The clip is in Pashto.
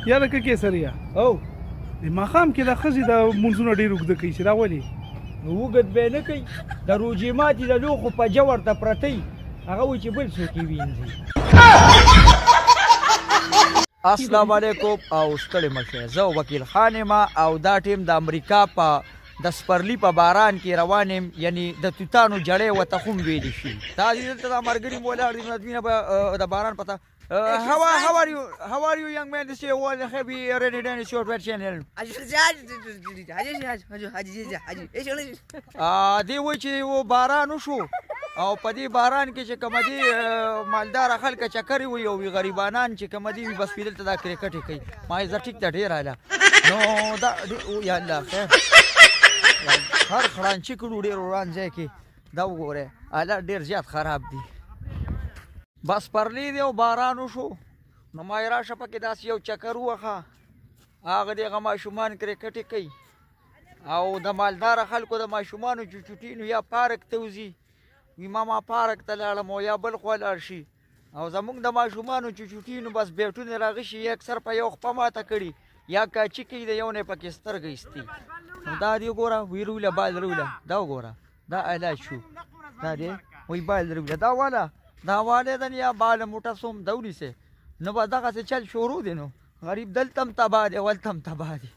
یاره که کیسریا او د ماښام کې د ښځې د مونځونه ډېر اوږده کوي چې دا ولې؟ نو اوږد به یې نه کوي، د روژې ماتي د لوښو پجه ورته پرته وي، هغه وایي چې بل څوک یې وینځي. السلام علیکم او ستړي مه شئ، زه وکیل خان یم او دا ټیم د امریکا په د سپرلي په باران کې روان یم، یعنی د توتانو جړی ورته هم ویلی شي. دا دي دلته دا ملګري مو ولاړ دي، نو دوی نه به د باران پته. How are how are you how are you young man? This is all happy ready dance short wet channel. دی وایي چې و باران وشو او په دې باران کې چې کوم دي مالدار خلک چکرې وي او غریبانان چې کوم دي بس په دلته دا کرکټ کوي. ما یې زه ټیک ته ډېر اعلی نو دا یا الله خیر هر خړانچې کړو ډېر وران ځای کې دا وګوره حالات ډېر زیات خراب دي. بس پرلی دی او باران وشو نو ما یې راشه پکې داسې یو چکر ووهه. هغه دغه ماشومان کرکټ کوي او د مالداره خلکو د ماشومانو چې چوټي نو یا پارک ته وځي، وي ماما پارک ته لاړم او یا بل خوا لاړ شي. او زمونږ د ماشومانو چې چوټي نو بس بیټونه راغشي، یې اکثر په یو خپه ماته کړي یا کاچي کوي، د یو نه پکې سترګه ایستي. نو دا دی وګوره، وی روله بال روله، دا وګوره دا علاج شو، دا دی وی بال روله، دا والا دا والے د یا بال موټه سوم دا ونیسې نو به دغسې چل شروع دی. نو غریب دلته هم تباه دی، هلته هم تباه دی.